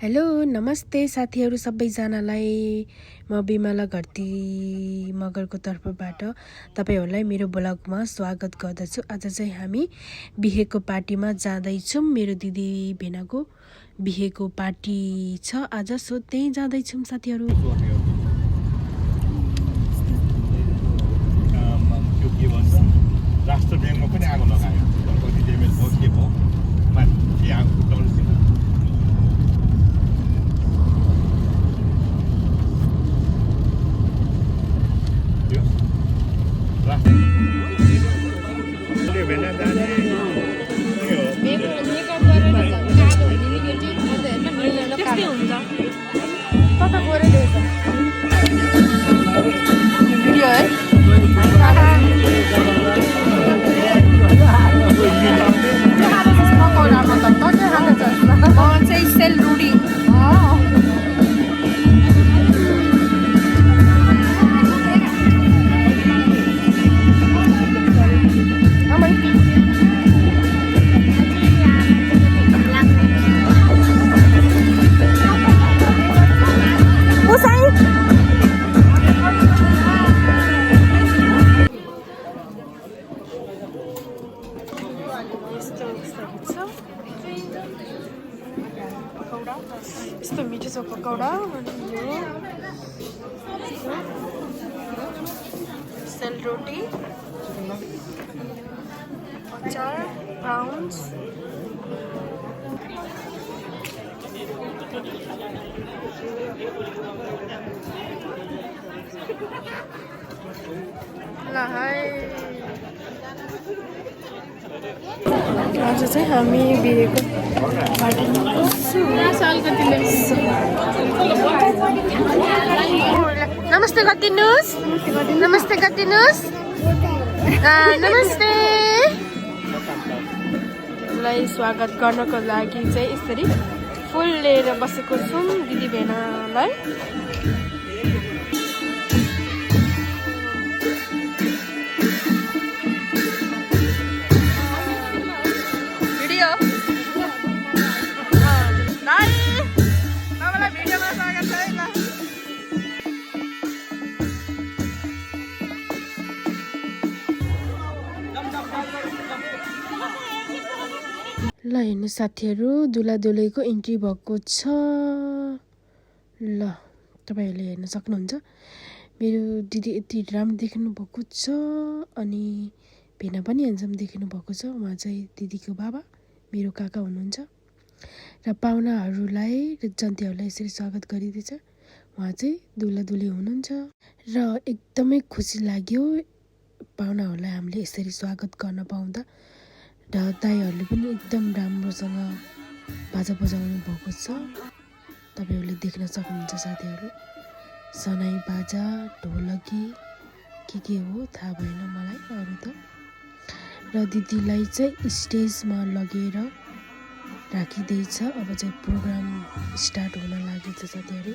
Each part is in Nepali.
हेलो नमस्ते साथीहरू सबैजनालाई म बिमला घरती मगरको तर्फबाट तपाईहरुलाई मेरो ब्लगमा स्वागत गर्दछु। आज चाहिँ हामी बिहेको पार्टीमा जाँदैछौँ। मेरो दिदी भेनाको बिहेको पार्टी छ आज, सो त्यही जाँदैछौँ साथीहरू। राष्ट्र ब्याङ्कमा पनि आगो लगायो। कति ड्यामेज भयो के भयो माथि आगो टर्सिन त्यो भेना जाने भिडियो है सेल रुडी यस्तो मिठो छ पकौडा। सेल रोटी, अचार, प्राउन्स, आज चाहिँ हामी बिहेको नमस्ते गरिदिनुहोस्, नमस्ते गरिदिनुहोस्, नमस्ते लाई स्वागत गर्नको लागि चाहिँ यसरी फुल लिएर बसेको छौँ दिदी भेनालाई। ल हेर्नु साथीहरू, दुला दुलहीको इन्ट्री भएको छ। ल तपाईहरुले हेर्न सक्नुहुन्छ। मेरो दिदी यति राम्रो देख्नु भएको छ अनि भेना पनि ह्यान्डसम देख्नु भएको छ। उहाँ चाहिँ दिदीको बाबा, मेरो काका हुनुहुन्छ र पाहुनाहरूलाई र जन्तीहरूलाई यसरी स्वागत गरिदिन्छ। उहाँ चाहिँ दुला दुली हुनुहुन्छ र एकदमै खुसी लाग्यो पाहुनाहरूलाई हामीले यसरी स्वागत गर्न पाउँदा। र दाइहरूले पनि एकदम राम्रोसँग बाजा बजाउनु भएको छ। तपाईहरुले देख्न सक्नुहुन्छ साथीहरू। सनाई बाजा, ढोलकी के हो थाहा भएन मलाई अरू त। र दिदीलाई चाहिँ स्टेजमा लगेर राखिँदैछ। अब चाहिँ प्रोग्राम स्टार्ट हुन लागेछ साथीहरू।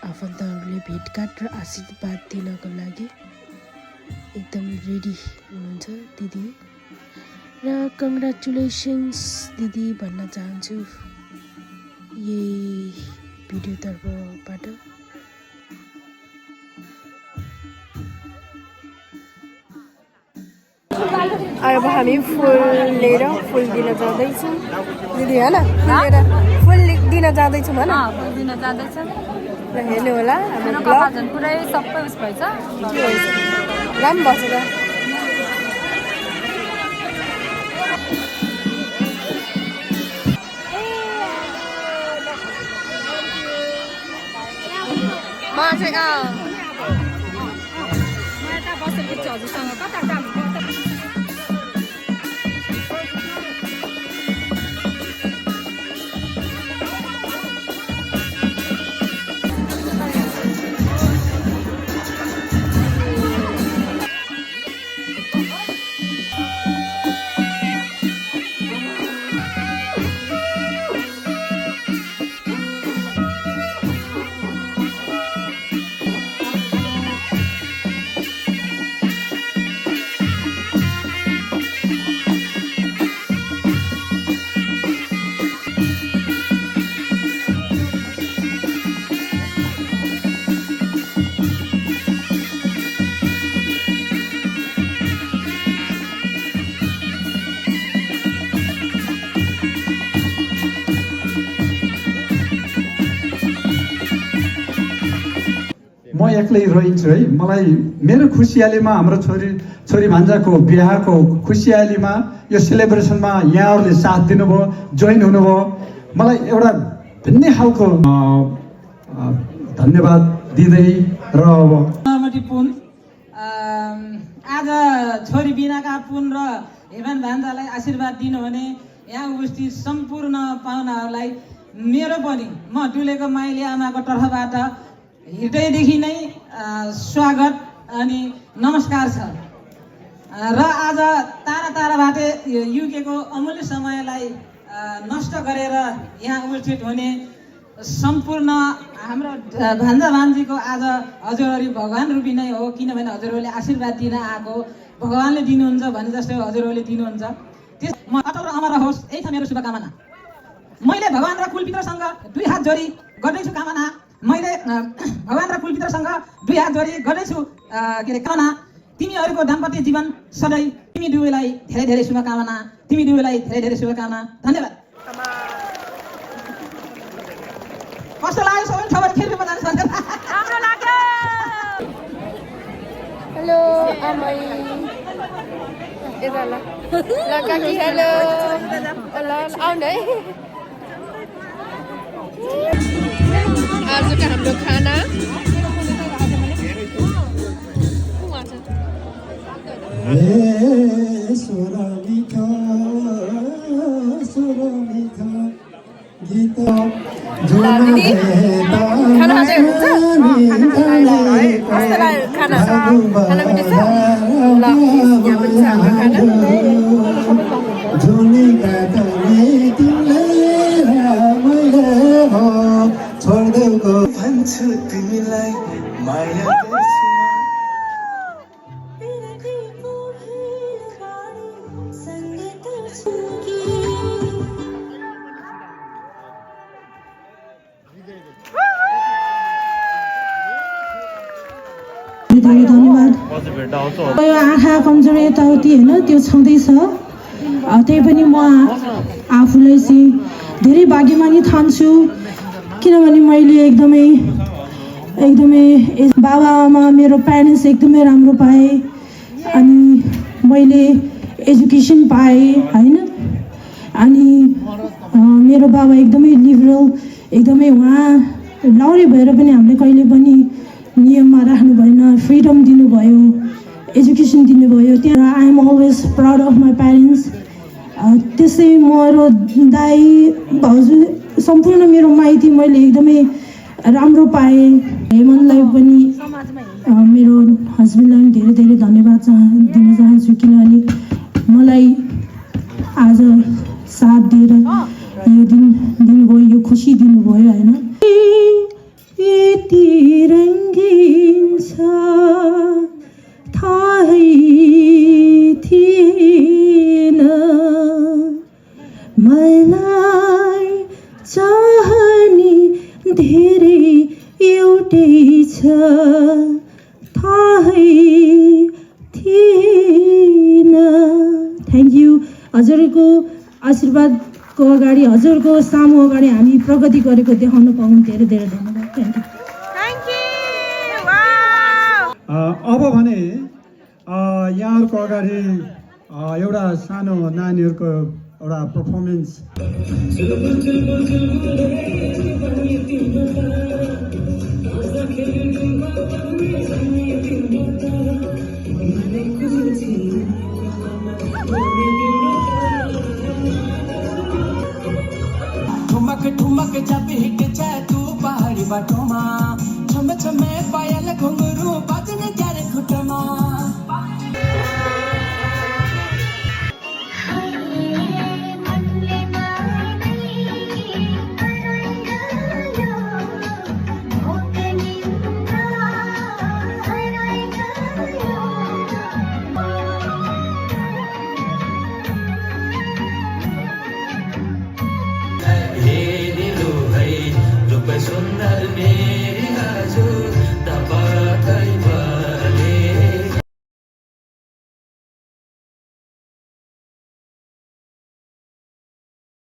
आफन्तहरूले भेटघाट र आशीर्वाद दिनको लागि एकदम रेडी हुनुहुन्छ दिदी। र कङ्ग्रेचुलेसन्स दिदी भन्न चाहन्छु यही भिडियो तर्फबाट। अब हामी फुल लिएर फुल दिन जाँदैछौँ दिदी, होइन? फुल दिन जाँदैछौँ, होइन? फुल दिन जाँदैछौँ। ल हेर्नु होला हाम्रो कपाजन पुरै सबै उस भएछ। राम्रो भएको छ त। म यता बसेको छु हजुरसँग कता काम एक्लै रोइन्छु है। मलाई मेरो खुसियालीमा हाम्रो छोरी भान्जाको बिहाको खुसियालीमा यो सेलिब्रेसनमा यहाँहरूले साथ दिनुभयो, जोइन हुनुभयो। मलाई एउटा भिन्नै खालको धन्यवाद दिँदै र पुन आज छोरी बिनाका पुन र हेमन भान्जालाई आशीर्वाद दिनु भने यहाँ उपस्थित सम्पूर्ण पाहुनाहरूलाई मेरो पनि म डुलेको माइली आमाको तर्फबाट हृदयदेखि नै स्वागत अनि नमस्कार छ। र आज टाढाबाट युकेको अमूल्य समयलाई नष्ट गरेर यहाँ उपस्थित हुने सम्पूर्ण हाम्रो भान्जा भान्जीको आज हजुरहरू भगवान रूपी नै हो, किनभने हजुरहरूले आशीर्वाद दिन आएको भगवानले दिनुहुन्छ भने जस्तै हजुरहरूले दिनुहुन्छ। त्यस म अटल र अमर होस्, यही छ मेरो शुभकामना। मैले भगवान र कुलपित्रसँग 2 हात जोडी गर्दैछु कामना। मैले भगवान र कुलपित्रसँग 2 हात जोडी गर्दैछु के अरे कामना। तिमीहरूको दाम्पत्य जीवन सधैँ तिमी दुवैलाई धेरै धेरै शुभकामना, तिमी दुवैलाई धेरै धेरै शुभकामना। धन्यवाद। कस्तो लाग्यो सबै खबर खेल्नु जान्छ भने राम्रो लाग्यो। हेलो आमै यता ल काकी हेलो ल आउनु है। आजको हाम्रो खाना खाना खाना मिठो छ ल यहाँ पनि छ हाम्रो धेरै धन्यवाद। यो आँखा कमजोर यताउति होइन त्यो छँदैछ, त्यही पनि म आफूलाई चाहिँ धेरै भाग्यमानी ठान्छु, किनभने मैले एकदमै बाबा आमा मेरो प्यारेन्ट्स एकदमै राम्रो पाएँ अनि मैले एजुकेसन पाएँ होइन। अनि मेरो बाबा एकदमै लिबरल, एकदमै उहाँ लाउरे भएर पनि हामीले कहिले पनि नियममा राख्नु भएन, फ्रिडम दिनुभयो, एजुकेसन दिनुभयो। त्यहाँ I am always proud of my parents. त्यसै मेरो दाई भाउजू सम्पूर्ण मेरो माइती मैले एकदमै राम्रो पाएँ। हेमनलाई पनि मेरो हस्बेन्डलाई पनि धेरै धेरै धन्यवाद दिन चाहन्छु, किनभने मलाई आज साथ दिएर यो दिन दिनुभयो, यो खुसी दिनुभयो होइन। यति रङ्गीन छ थाहै थिएन, मलाई चाहने धेरै एउटै छ थाहै थिएन। Thank you. हजुरको आशीर्वादको अगाडि, हजुरको सामु अगाडि हामी प्रगति गरेको देखाउन पाउँ। धेरै धेरै धन्यवाद। Thank you. अब भने यहाँहरूको अगाडि एउटा सानो नानीहरूको एउटा पर्फर्मेन्स। ठुमक ठुमक जब हिट जाए तू पहाड़ी बाटो